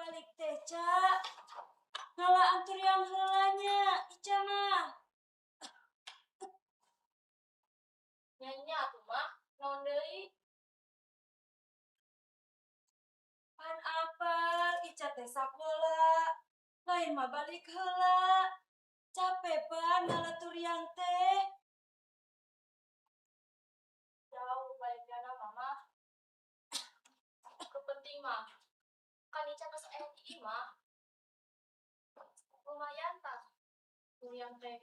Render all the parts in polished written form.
Balik teh, Ca? Ngalaan turiang heula nya, Ica mah. Nya atuh mah, naon deui? Pan apal Ica teh sakola. Lain mah balik heula. Capek pan ngala turiang teh. Jauh balikna mama. Nu penting mah kan Ica geus aya di imah. Lumayan tah. Turiang teh.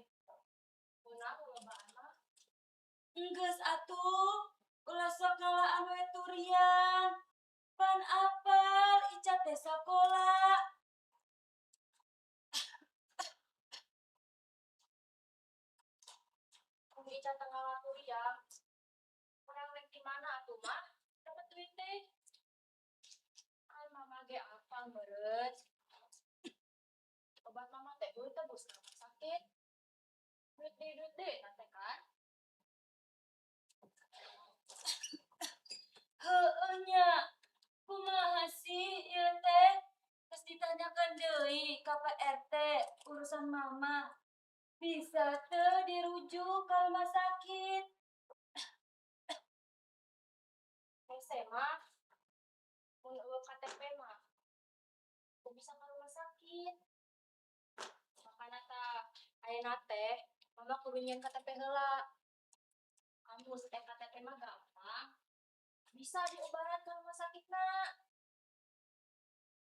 Meunang lobaan mah. Enggeus atuh, ulah sok ngalaan we turiang. Pan apal Ica teh sakola. Mun Ica teu ngala turiang, urang rek di mana atuh mah dapet duit teh? Kan mama ge apal meureun. Obat mama teh duit tebus ke rumah sakit. Duit deui na teh kan. Heueuh nya. Kumaha sih ieu teh? Geus ditanyakeun deui ka Pak RT urusan mama. Bisa teu dirujuk ka rumah sakit? Hese mah mun euweuh KTP mah teu bisa ka rumah sakit. Makana tah ayeuna teh mama kudu nyieun KTP heula. Kamu aya KTP mah gampang. Bisa diobaran ke rumah sakitna.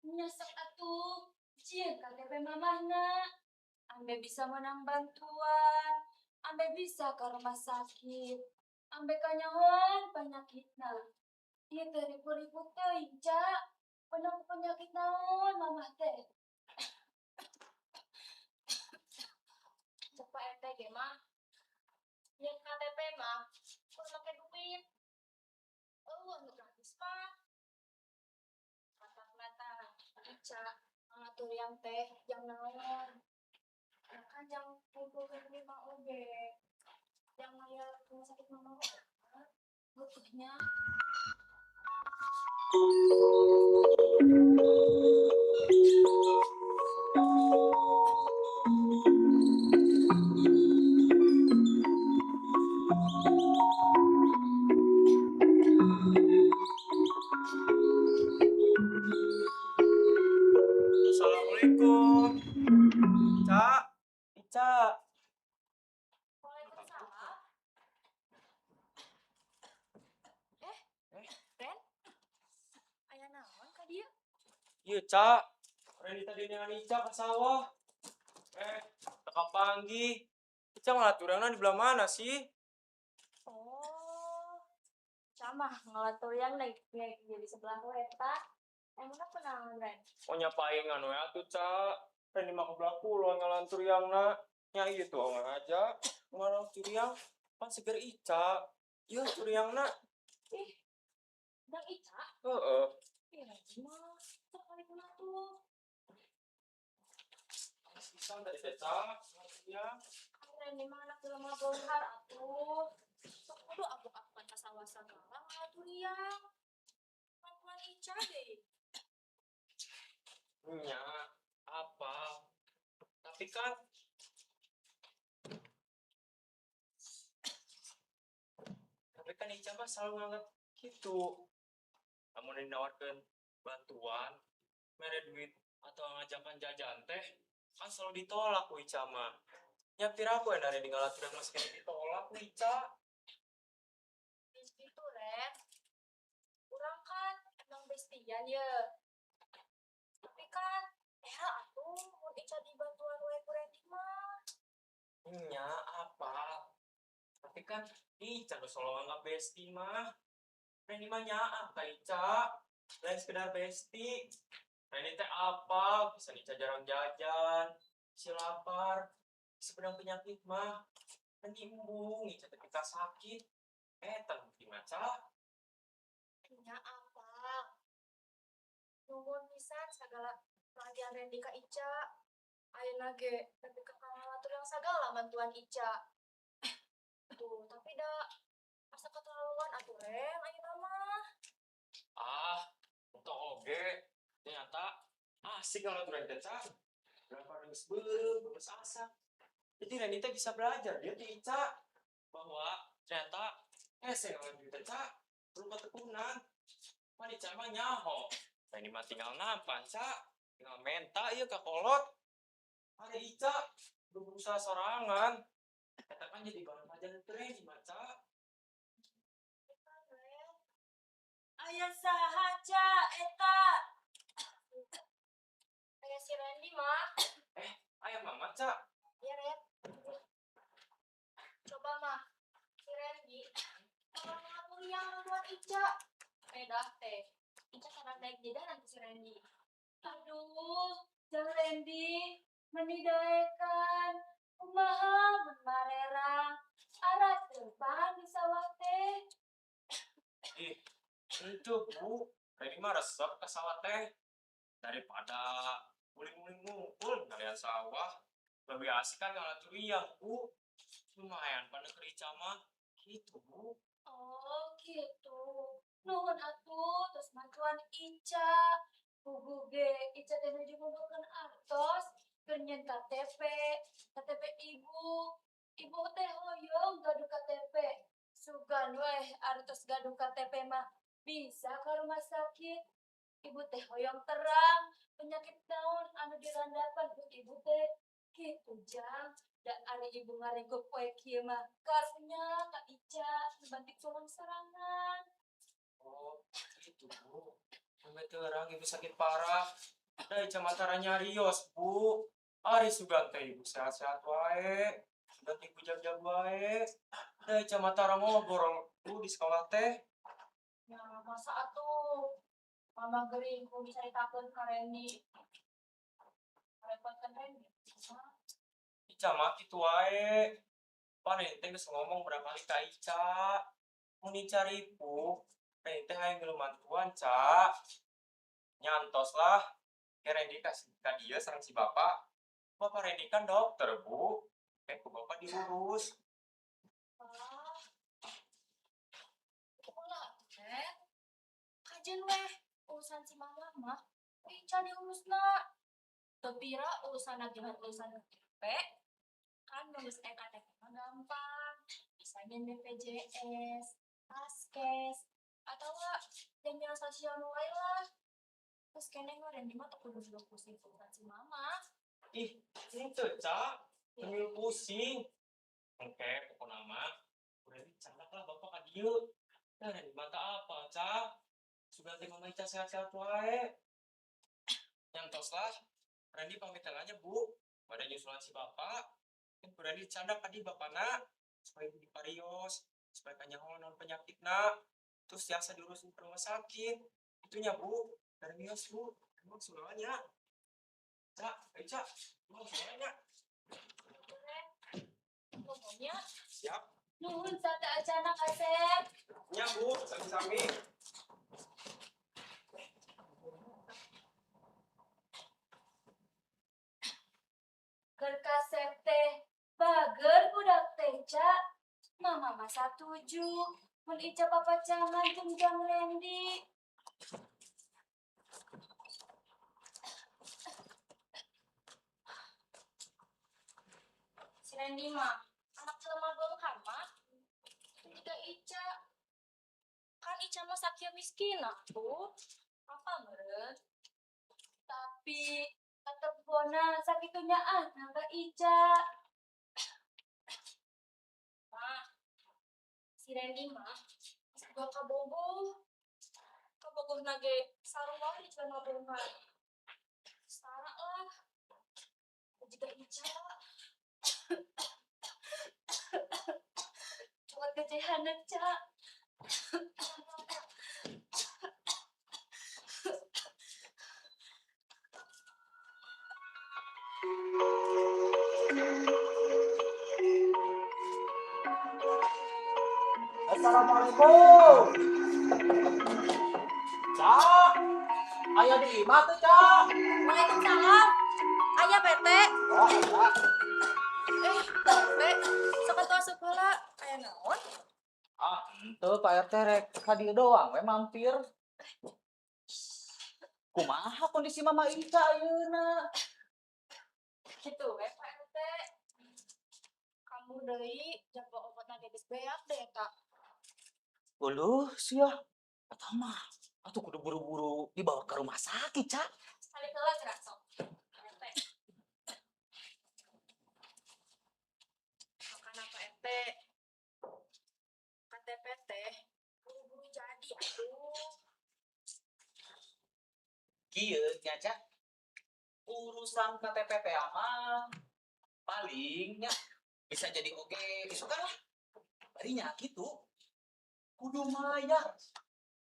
Nya sok atuh, jieun KTP mamahna. Ambe bisa menang bantuan, ambe bisa ke rumah sakit, ambe kanyahoan penyakitna. Ieu teh ripuh-ripuh teuing, Ca. Menang penyakit naon mamah teh? Cek Pak RT ge mah nyieun KTP mah kudu make duit. Euweuh nu gratis mah. Matakna tah Ica ngala turiang teh jang naon? Nah kan jang ngumpulkeun duit mah oge. Jang mayar rumah sakit mama oge. Heueuh nya. Assalamualaikum. Ca, Ica. Waalaikumsalam. Ren? Aya naon ka dieu? Iya, Ca. Randy tadi dengan Ica ke sawah. Teu kapanggih. Ica ngala turiangna di belah mana sih? Oh, Ica mah ngala turiang naik jadi sebelah weta. Emangnya kunaon, Ren? Oh, nya paingan we atuh, Ca. Randy mah ke belah kulon ngalan turiangna. Nya ieu tuh aja. Ngalan turiang pan seger Ica. Ieu turiangna. Ih, dang Ica? Heeh. Ih, Randy mah sok kali kunaon tuh. Bisa tadi teh, Ca. Turiang. Randy mah anak jelema beunghar atuh. Sok kudu abuk-abukan ka sawah sagala ngala turiang. Bantuan Ica deh. Nya, apa? Tapi kan Ica mah selalu nganggap gitu. Lamun dinawarkeun bantuan, mere duit atau ngajakan jajan teh, kan selalu ditolak ku Ica mah. Nya piraku yang dari ngala turiang masih kena ditolak ku Ica. Geus kitu, Ren. Urang kan emang bestian ye. Tapi kan era atuh mun Ica dibantuan we ku Randy mah. Nya apa? Tapi kan Ica nu selalu nganggap besti mah. Randy mah nyaah ka Ica. Lain sekedar besti. Randy teh apa? Bisa Ica jarang jajan, si lapar, si pedang penyakit mah. Randy embung, Ica teh pika sakit. Teu maca. Nya apa? Nuhun pisan sagala perhatian Randy ka Ica. Ayeuna ge nepi ka ngala turiang sagala bantuan Ica. Tuh, tapi da asa keterlaluan atuh Ren ayeuna mah. Ah, untuk oge ternyata Asik ngalaturan teh, Ca. Berapa geus beureum, geus asa. Jadi Randy teh bisa belajar dia ti Ica bahwa ternyata hese ngalaturan teh, Ca. Perlu ketekunan. Mah Ica mah nyaho. Randy mah tinggal nampan, Ca. Tinggal menta ieu ka kolot. Ari Ica kudu berusaha sorangan. Eta kan jadi bahan pelajaran teh Randy mah, Ca. Aya saha, Ca, eta? Aya si Randy mah. Aya mama, Ca. Iya, Ren. Coba mah si Randy kalau ngatur yang buat Ica. Beda teh. Ica sangat naik jeda nanti si Randy. Aduh, Jang Randy, meni daekan. Kumaha mun marerang. Ara teupan di sawah teh. Ih, itu Bu. Randy mah resep ke sawah teh. Daripada muling-muling ngumpul ngalian sawah. Lebih asik kan ngalaturiang, Bu. Lumayan pada keur Ica mah. Gitu, Bu. Oh, gitu. Nuhun atuh tos bantuan Ica. Puguh ge Ica teh nuju ngumpulkeun artos keur nyieun KTP, KTP ibu. Ibu teh hoyong gaduh KTP. Sugan weh artos gaduh KTP mah bisa ke rumah sakit. Ibu teh hoyong terang penyakit naon anu dirandapan ku ibu teh. Kitu, Jang. Da ari ibu ngaringkuk poe kieu mah karunya ka Ica bantik tolong sorangan. Oh, gitu, Bu. Sampai terang ibu sakit parah. Da Ica mah tara nyarios, Bu. Ari sugan teh ibu sehat-sehat wae. Sugan teh ibu jag-jag wae. Da Ica mah tara ngobrol, Bu, di sekolah teh. Ya, masa atuh Mama gering ku dicaritakeun ka Randy. Repotkan Randy. Mah, Ica mah kitu wae. Pan teh geus ngomong berapa kali ka Ica. Mun Ica ripuh, Randy teh hayang ngilu mantuan, Ca. Nyantos lah. Kayak Randy kasih ka dia sareng si bapak. Bapak Randy kan dokter, Bu. Kayak ku bapak diurus. Ah. Ulah teh. Kajen weh urusan si mama mah Ica diurusna. Teu pira urusan nagihan urusan KTP. Kan ngurus KTP mah gampang. Bisa nyen BPJS, Faskes, atau jaminan sosial nu lain lah. Terus kene mah Randy mah teu kudu juga pusing urusan si mama. Ih, itu, Ca. Sambil pusing. Oke, pokoknya mah. Udah dicandak lah bapak ka dieu. Nah, di mata apa, Ca? Sudah teh mama Ica sehat-sehat wae. Nyantos lah. Randy pamit aja, Bu. Pada nyusulan si bapak. Kan Randy candak tadi bapakna supaya ibu diparios, supaya kanyaho naon penyakitna. Terus tiasa diurusin ke rumah sakit. Itunya, Bu. Dari Bu. Emang semuanya. Ca, ayo Ca. Emang semuanya. Ngomongnya Siap. Nuhun sateuacanna Kasep. Ya, Bu. Sami-sami. Keur Kasep teh bager budak teh, Ca. Mama mah satuju mun Ica papacangan jeung Jang Randy. Si Randy mah anak jelema beunghar mah. Itu juga Ica. Kan Ica mah sakieu miskin atuh. Apa meureun? Tapi tetep bona sakitunya ah ka Ica. Mah, si Randy mah geus boga kabogoh. Kabogohna ge sarua di jelema beunghar. Setara lah. Juga Ica. Cokot gecehaneun, Ca. Assalamualaikum. Cak, aya di imah teh, Cak? Waalaikumsalam. Aya PT. Oh, aya. Eh, Be, sok atuh asup heula. Aya naon? Ah, henteu Pak RT rek ka dieu doang we mampir. Kumaha kondisi Mama Ica ayeuna? Kitu we Pak RT. Kamu deui jaba obatna ge geus beak deh eta. Uluh sia. Eta mah atuh kudu buru-buru dibawa ke rumah sakit, Ca. Balik heula geura sok. Pak RT. Makana Pak RT. KTP teh buru-buru jadi atuh. Kieu nya, Ca. Urusan KTP teh mah paling nya bisa jadi oge isukan lah. Bari nya kitu. Kudu mayar.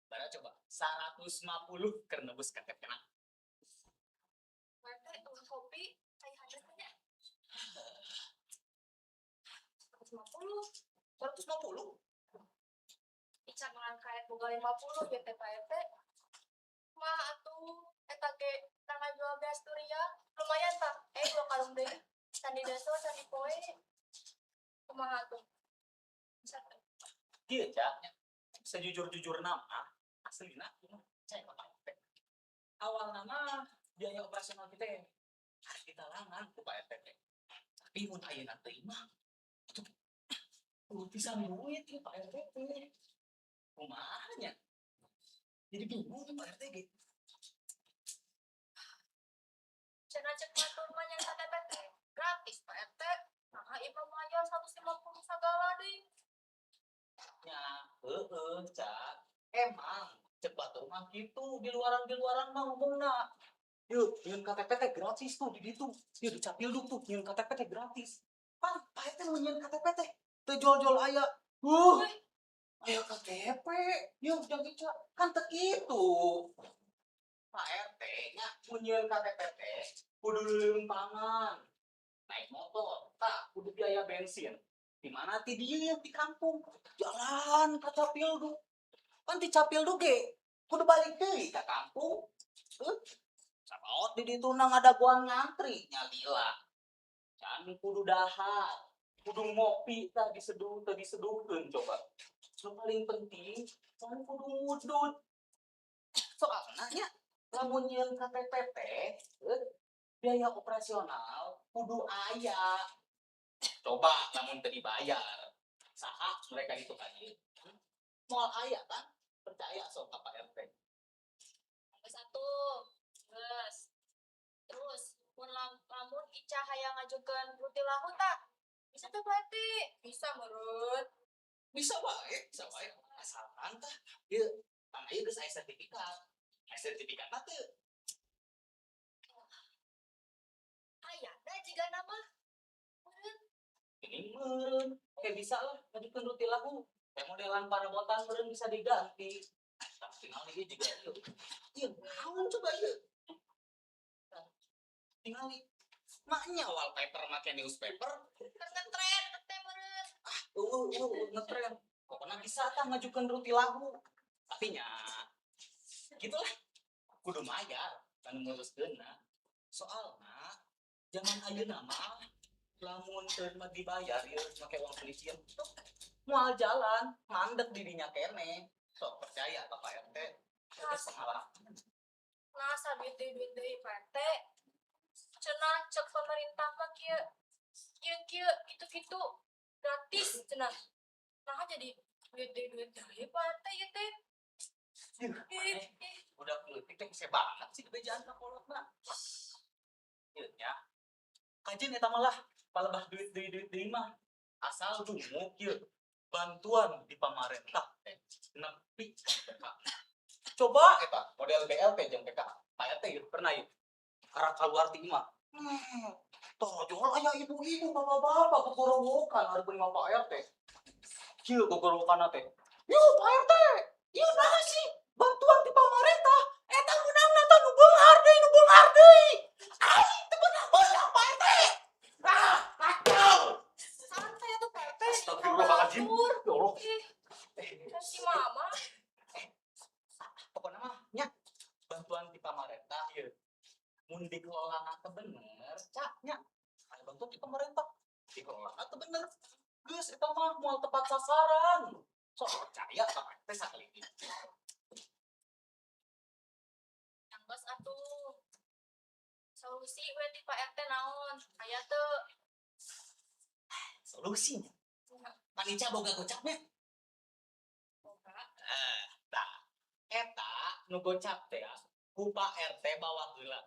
Bara coba 150 keur nebus KTP na. Pak RT uang kopi aya handeup nya. 150. 150? Ica meunang kaet boga 50 ge teh Pak RT. Mah atuh eta ge tanggal 12 turia lumayan tah. Dua karung deui. Can di deso can di poe. Kumaha atuh? Bisa teh. Kieu, Ca. Sejujur-jujurna mah aslina ieu mah percaya ka Pak RT. Awalna mah biaya operasional kita harus ditalangan ku Pak RT teh. Tapi mun ayeuna teh mah atuh kudu pisan duit ieu Pak RT teh. Kumaha nya? Jadi bingung tuh Pak RT ge. Cenah cek batur mah nya KTP teh gratis Pak RT. Nah, ieu mah mayar 150 sagala deui. Nya, heeh, Ca. Emang cek batur mah kitu di luaran-di luaran mah ngomongna. Yeuh, nyieun KTP teh gratis tuh di ditu. Yeuh di Capilduk tuh nyieun KTP teh gratis. Pan Pak RT mun nyieun KTP teh teu jual-jual aya. Aya KTP. Yeuh jang Ica kan teu kitu. Pak RT nya mun nyieun KTP teh kudu leuleumpangan. Naik motor, tah kudu biaya bensin. Di mana ti dieu di kampung jalan ka Capilduk. Pan ti Capilduk ge kudu balik deui ka kampung. Sabaot di ditu na ngadagoan ngantri nya lila. Can kudu dahar, kudu ngopi tah diseduh teu diseduhkeun coba. Nu paling penting can kudu ngudut. Soalna nya lamun nyieun KTP teh biaya operasional kudu aya. Coba lamun teu dibayar, saha mereka itu ka dieu? Moal aya kan? Percaya sok ka Pak RT. Geus atuh. Geus. Terus mun lamun Ica hayang ngajukeun rutilahu tah bisa teh Pak RT? Bisa meureun. Bisa wae, bisa wae. Asalkan tah ieu tah ieu geus aya sertifikat. Aya sertifikatna teu? Aya da jigana mah. Meureun. Ini meureun, oke bisa lah ngajukeun rutilahu. Teh modelan parabotan meureun bisa diganti. Tah tingali ieu juga ieu. Ieu naon coba ieu? Tah, tingali. Maknya wallpaper make newspaper. Keur ngetren teh meureun. Ah, eueuh eueuh ngetren. Pokokna bisa tah ngajukeun rutilahu. Tapi nya gitulah. Kudu mayar anu nguruskeunna. Soalna zaman ayeuna mah lamun teu mah dibayar ieu make uang pelicin moal jalan, mandek dirinya keneh. Sok percaya ka Pak RT. Geus pengalaman. Nah, duit deui duit deui Pak RT. Cenah cek pemerintah mah kieu kieu kieu kitu-kitu gratis cenah. Nah, jadi duit deui duit deui Pak RT ieu teh. Ih, maneh budak leutik teh hese banget sih bejaan ka kolotna. Ieu nya. Kajeun eta mah lah palebah duit deui duit deui mah. Asal dungu kieu bantuan di pamarentah teh nepi ka PK. Coba eta model BLT jeung PK. Pak RT ieu pernah ieu. Karak kaluar ti imah. Torojol aya ibu-ibu bapak-bapak gogorowokan hareupeun imah Pak RT. Kieu gogorowokanna teh. Yuh Pak RT, ieu naha sih bantuan ti pamarentah? Eta meunangna tah nu beunghar deui nu beunghar deui. Aing teu beunang-beunang Pak RT. Ah, kacau. Santai atuh Pak RT. Astagfirullahaladzim. Ya Allah. Ih, si mama. Pokoknya mah nya bantuan ti pamarentah ieu. Mun dikelolana teu bener, cak nya. Aya bantuan ti pemerintah dikelolana teu bener. Geus eta mah moal tepat sasaran. Sok percaya ka Pak RT sakali ini. Yang Geus atuh. Solusi we ti Pak RT naon? Aya teu? Solusinya. Pan Ica boga gocapnya. Boga. Eh, tah, eta nu gocap teh ku Pak RT bawa heula.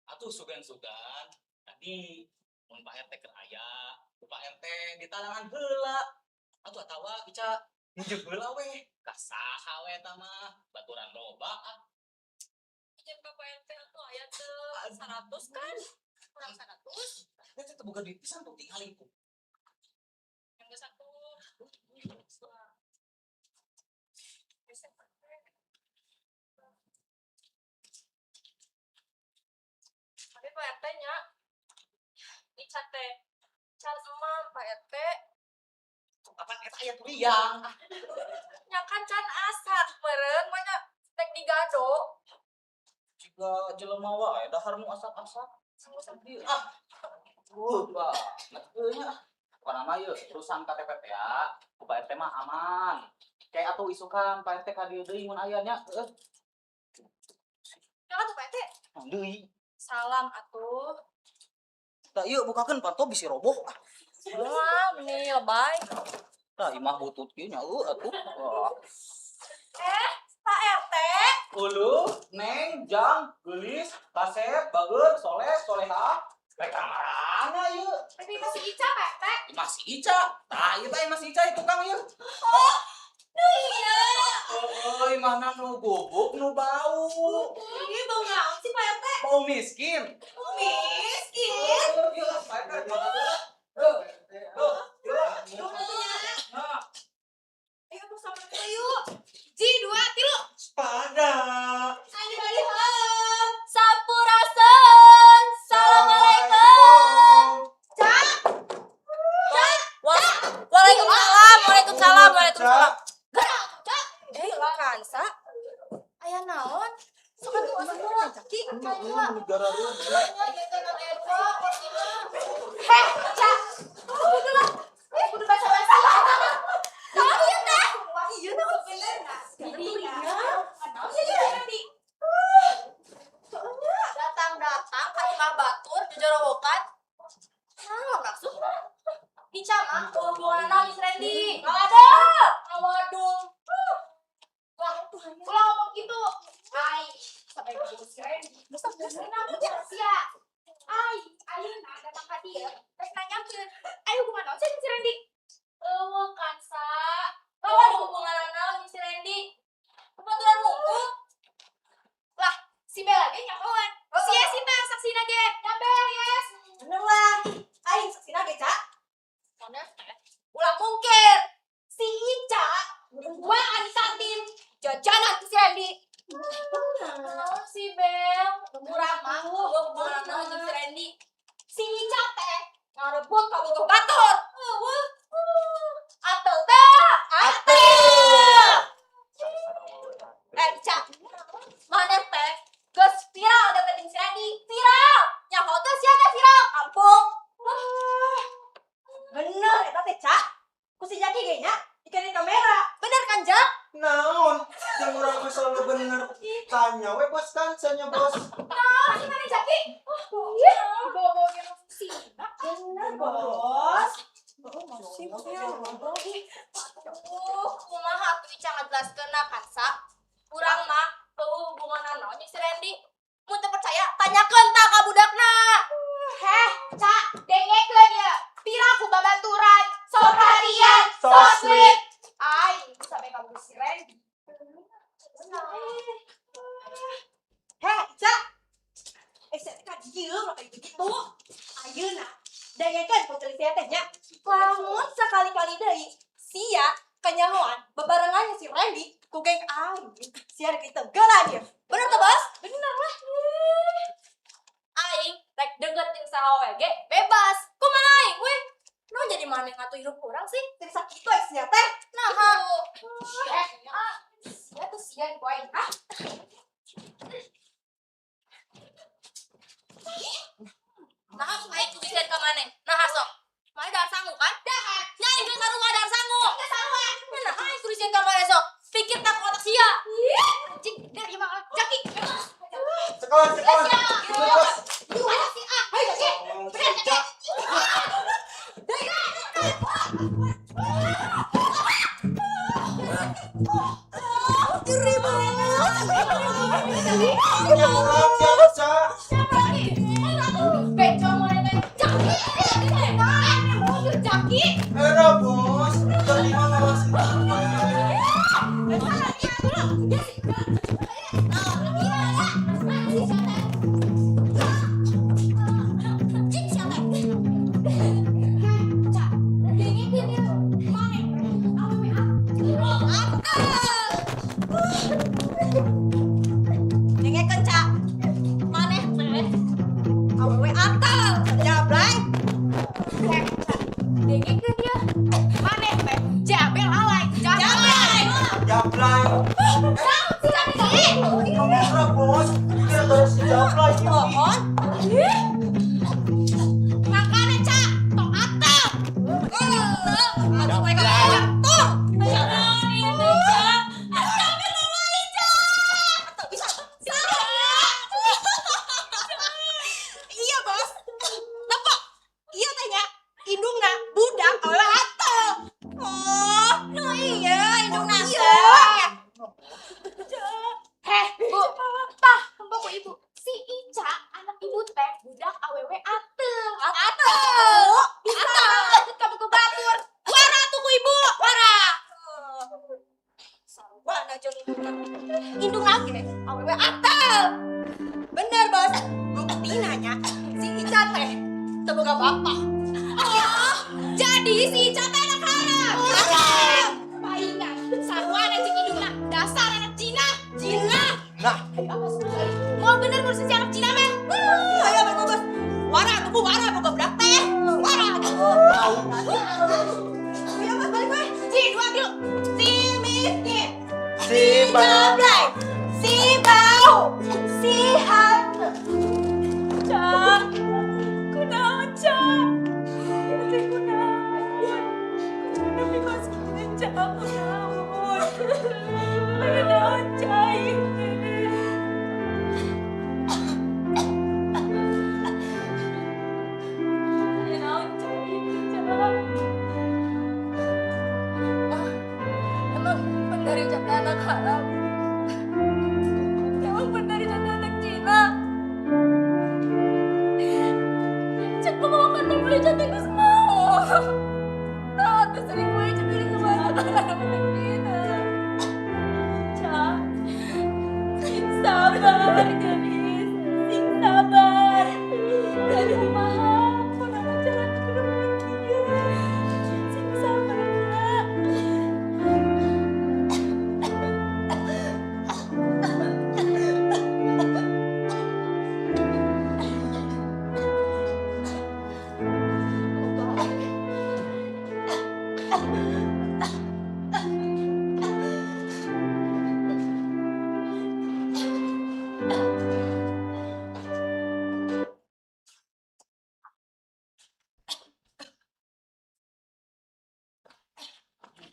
Atuh sugan-sugan tadi mun Pak RT keur aya, ku Pak RT ditalangan heula. Atuh atawa Ica minjem heula weh. Ka saha we eta mah, baturan loba ah. Pinjam ka Pak RT atuh aya teu? 100 kan? Kurang 100. Eta teh boga duit pisan tuh tingali ku. Yang geus atuh. Bisa, Pak RT. Tapi Pak RT nya, Ica teh can emam Pak RT. Kapan eta aya turiang? Ah, Nya kan can asak meureun mah rek digado. Jiga jelema wae dahar nu asak-asak. Ah. Banget euy nya. Pokona mah ieu urusan KTP teh ya, ku Pak RT mah aman. Kayak atuh isukan Pak RT ka dieu deui mun aya nya, heueuh. Ya atuh Pak RT. Naon deui? Salam atuh. Tah ieu bukakeun panto bisi roboh. Ah, Wah, meni lebay. tah imah butut kieu nya eueuh atuh. Wah. Eh, Pak RT. Uluh, Neng, Jang, Geulis, Kasep, Bageur, Soleh, Soleha. Rek ka marana ieu? Tapi masih Ica, Pak RT. Imah si Ica. Tah ieu teh imah si Ica tukang ieu. Oh, iya. Euy, mana nu gubuk nu bau. Ini bau naon sih, Pak RT? Bau miskin. Miskin. Oh, iya, Pak RT, heuh, heuh, heuh. Nah, Ayo bersama kita yuk. Ji, dua, tilu. Sepada. Ayo, hop. Sampurasun. Assalamualaikum. Cak. Waalaikumsalam, waalaikumsalam, waalaikumsalam. Gerak, Cak. Eh, Kansa. Aya naon? Sok atuh asup heula. Caki, Negara lu. Heh, Cak. Kudu lah. Kudu basa-basi. Tahu ya teh? Iya, nah bener nah. Iya, iya, nanti. Datang-datang ka imah batur jojorowokan. Naon maksudna? Ica mah hubungan naon jeung si Randy? Nggak ada. Ngawadung. Wah, ulah ngomong gitu. Ai, sampai ke si Randy. Kenapa sia? Ai, ayeuna datang ka dieu, rek nanyakeun, ayo hubungan naon sih jeung si Randy? Eueuh Kansa. Bawa ada hubungan naon jeung si Randy? Kebetulan wungkul. Lah, si Bella ge nyahoan. Si Yes teh saksina ge. Ya Bel, Yes. Bener lah. Aing saksina ge, Cak. Mana? Ulah mungkin. Si Ica berduaan di kantin jajanan ke si Randy. Naon si Bel? Urang mah Hubungan naon jeung si Randy? Si Ica teh ngarebut kabogoh batur. Eueuh. Atel teh, atel. Eh, Ica, maneh teh geus viral deketin si Randy, viral. Nyaho teh sia teh viral kampung. Bener eta teh, Cak. Ku si Jaki ge nya dikerin kamera. Bener kan, Jak? Naon? Yang urang mah selalu bener. Tanya we bos kansanya bos. Ah, gimana Jaki? Iya, bawa-bawa ge si. Bener, Bos. Aduh, kumaha atuh Ica ngajelaskeunna Kansa? Urang mah eueuh hubungan naon jeung si Randy. Mun teu percaya, tanyakeun tah ka budakna. Heh, Cak, dengekeun ya. Pira ku babaturan, so perhatian, So so sweet. sweet. Ai, sampai kamu si Randy. Heh, Ica. Eh, saya teh ka dieu mah kayak gitu. Ayeuna dengekeun ku ceuli sia teh nya. Lamun sakali-kali deui sia kanyahoan bebarengannya si Randy ku geng aing. Sia rek ditenggelan ieu. Bener tuh, Bos? Bener lah. Aing rek deket jeung saha we ge bebas. Kumaha aing we? Nu jadi maneh ngatur hirup urang sih? Jadi sakitu ai sia teh. Nah, Eh, ah, sia tuh sia ku aing. Ah, nah aing kudu ka maneh. Nah sok. Maneh dahar sangu kan? Dahar. Nya aing geus sarua dahar sangu. Geus sarua. Nah, aing kudu ka maneh sok. Pikir tak otak sia. Anjing, dari mah Jaki. Sekelas, sekelas. Geus. Gimana sih ah? Hayo Jaki. Bener Jaki. Ngeri banget. Siap, siap, Ca. Beco mana teh? Jaki. Jaki. Era, bos. Tadi mah masih. Dengekeun, Ca. Maneh teh awewe atal, jablay. Dengekeun ya. Maneh teh jabel alay, Jablay. Jablay. Jaki. Era, bos. Kira terus si Jablay. Pohon. Makanya Ca, tong atal. Aduh, mereka tuh. Bisa. Iya, Bos. Napa? Iya teh nya. Indungna budak awewe atal. Oh, Nu iya, indungna iya. Heh, Bu. Tah, ku ibu. Si Ica, anak ibu teh budak awewe ateung. Atal. Bisa kamu ke batur. Wara tuh ku ibu, wara. Sarwana jeung indungna. Indungna ge awewe atal. Bener, Bos. Buktina nya si Ica teh teu boga bapak. Oh, jadi si Ica teh anak haram. Haram. Paingan, sarwana jeung indungna, dasar anak Cina. Cina. Nah, Mau bener ngurusin si anak Cina mah? Ayo bego bos. Wara tuh bu, wara boga budak teh. Wara tuh. bau. Ayo bos balik weh. Si dua tilu. Si miskin, Si bau. jablay, si bau, si hantu. Ca, kunaon Ca? Ieu teh kunaon? Tapi kos kieu Ca, kunaon? Kunaon Ca ieu teh? Kunaon Ca ieu teh, Ca? Emang bener Ica teh anak haram? Emang bener Ica teh anak Cina? Cek mama kan beli Ica teh geus mau. Nah, tuh sering gue Ica teh sama anak haram anak Cina. Ca, sing sabar Gelis, sing sabar. Dari kumaha, kunaon cara kudu kieu. Sing sabar ya.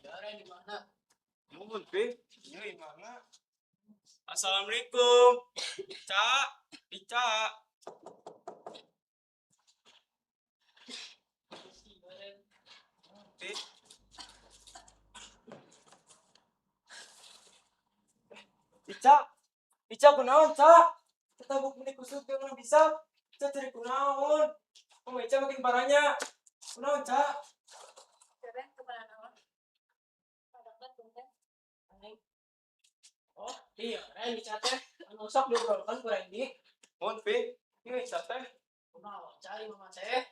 Darah di mana? Nuhun, Pi. Ieu imahna. Assalamualaikum. Ca, Ica. Pi. Ica, Ica kunaon, Ca? Tetabuk meni kusut ge urang bisa. Ica cari kunaon. Kumaha Ica makin parahnya. Kunaon, Ca? Keren kemana naon? Pak dokter punten. Oh, iya, Ren Ica teh anu sok diobrolkeun ku Randy. Mohon, Pi. Ieu Ica teh. Kunaon cai mama teh?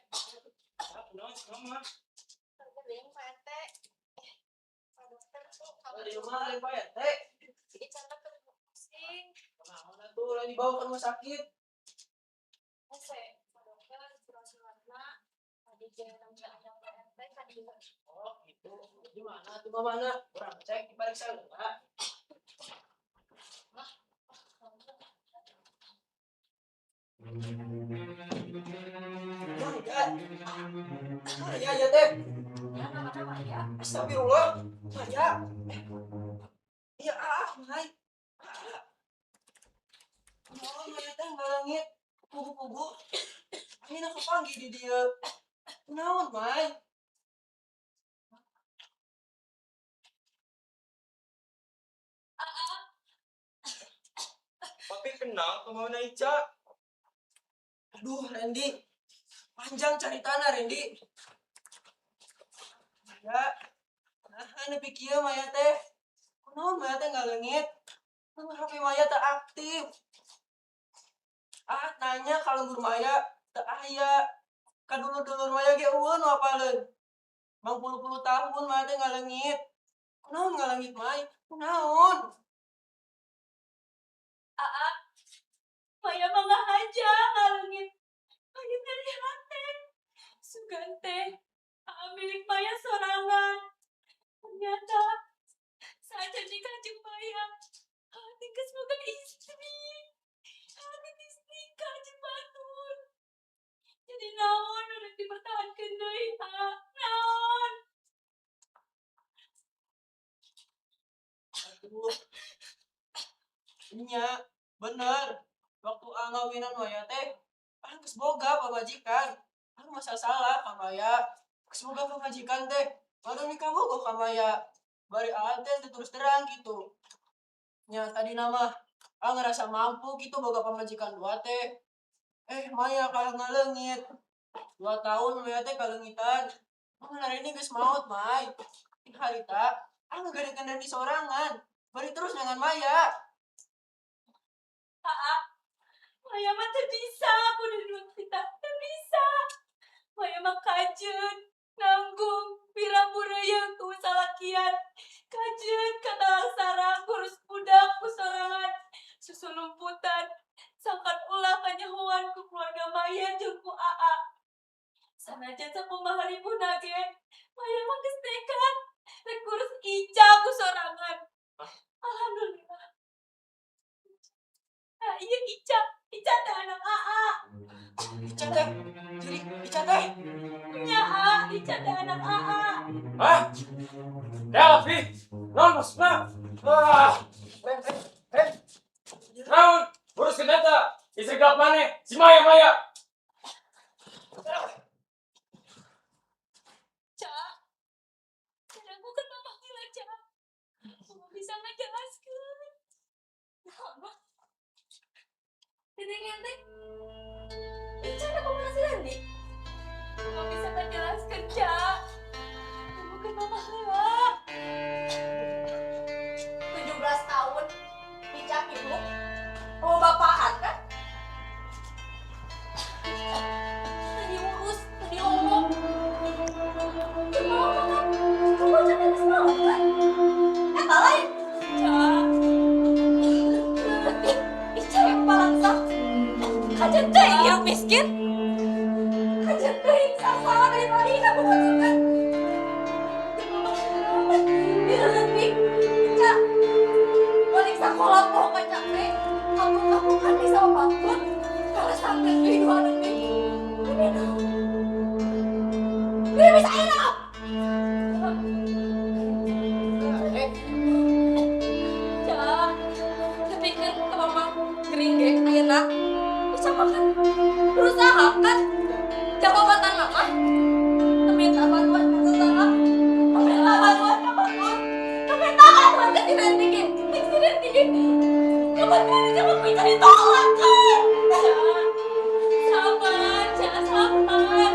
Ca, kunaon sih mama? Teuing Pak RT. Eh, Pak dokter tuh Oh, di rumah lain Pak RT. Ica teh keur pusing. Kunaon atuh lain dibawa ke rumah sakit. Hese, Pak dokter surat-suratna tadi jeung aya Pak RT ka dieu. Oh, gitu. Gimana tuh mamana? Urang cek diperiksa heula. Maya. Maya ya teh. Ya, namanya Maya. Astagfirullah. Maya. Eh. Iya, ah, Mai. Ah. Naon Maya teh ngaleungit pugu-pugu. Ayeuna kapanggih di dieu. Naon, Mai? Papi kenal kemana Ica? Aduh, Randy. Panjang caritana, Randy. Maya, nah nepi kieu Maya teh. Kunaon Maya teh ngaleungit? Nomor HP Maya teu aktif. Ah, nanya ka lembur Maya teu aya. Ka dulur-dulur Maya ge euweuh nu apaleun. Mangpuluh-puluh tahun Maya teh ngaleungit. Kunaon ngaleungit, Mai? Kunaon? Aa, Maya mah ngahaja ngaleungit. Maya nyeri hate. Sugan teh, Aa milik Maya sorangan. Ternyata saat nikah jeung Maya, Aa geus boga istri. Aa geus nikah jeung batur. Jadi naon nu rek dipertahankeun deui, Aa? Naon? Aduh. Nya, bener. Waktu Aa ngawinan Maya teh, Aa geus boga pamajikan. Aa masa salah ka Maya. Geus boga pamajikan teh, baru nikah bogoh ka Maya. Bari Aa teh teu terus terang gitu. Nya tadi mah Aa ngerasa mampu gitu boga pamajikan dua teh. Eh, Maya kalah ngaleungit. 2 tahun Maya teh kaleungitan. Mana Reni geus maot, Mai. Di harita, Aa ngagadekeun Reni sorangan. Bari terus dengan Maya. Aa, Maya mah teu bisa bunuh dua kita, teu bisa. Maya mah kajeun, nanggung, pirang bureuyeng ku salakian. Kajeun katalang sarang ngurus budak ku sorangan. Susulumputan, sangkan ulah kanyahoan ku keluarga Maya jeung ku Aa. Sanajan sakumaha ribuna ge, Maya mah geus nekat rek ngurus Ica ku sorangan. Alhamdulillah. Ah, iya Ica, Ica teh anak Aa. Ica teh, jadi Ica teh. Nya Aa, Ica teh anak Aa. Hah? Ya, Pi. Naon maksudna? Ah. Eh. Naon? Uruskeun eta. Istri gelap maneh, si Maya Maya. Ca, ragukan mama heula, Ca. Mama bisa ngajelaskeun. Naon, Mah? Neneng teh. Ica ada kumaha si Randy? Mama bisa ngajelaskeun, Ca. Ragukan mama heula. 17 tahun Ica hidup mau bapaan kan? Teu diurus, teu diomong. Teu mau kan? Teu bocah teh geus mau kan? Eta lain. Ca. Ica yang palangsa. Kajeun teuing hirup miskin. Kajeun teuing sangsara dari tadi ka bocah kan? Lebih Ica. Balik sekolah poho capek. Kamu kan bisa batur. Kalau sampai kehidupan ini, ini dong. Ini bisa hidup. Ca, tapi kan ke mama gering ge ayeuna. Bisa makan berusaha kan jawabatan mama. Minta bantuan ke tetangga, minta bantuan ke batur, minta bantuan ke si Randy ge, ke si Randy ge. Kebetulan jangan bisa ditolak kan. Sabar, Ca, sabar.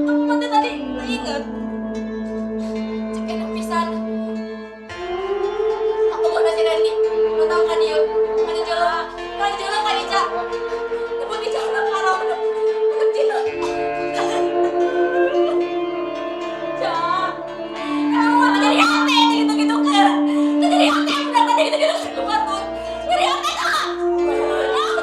Aku mah teh tadi inget. Cek enak pisan. Aku mau nasi Randy, mau tahu kan dia, kan jalan kan Ica. Tebut Ica udah parah, udah cina. Ca, Kamu mah jadi hati gitu-gitu kan. Jadi hati aku dapat gitu-gitu ke batur. Jadi hati tak. Aku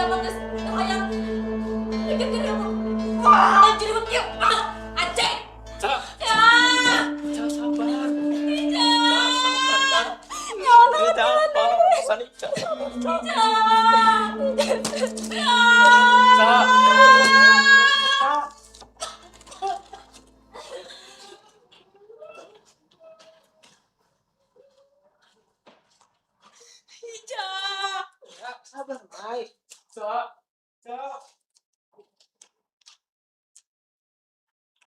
Ica mah geus teu hayang mikirkeun ilmu. Wah, jadi kieu. Ah, anjing. Ca, Ca. Ca sabar. Ica. Ca sabar. Ya Allah. Ica apa? Sani, Ca. Ca. Ica. Ica. Ca. Ica. Ya, sabar, Mai. Ca. Ca.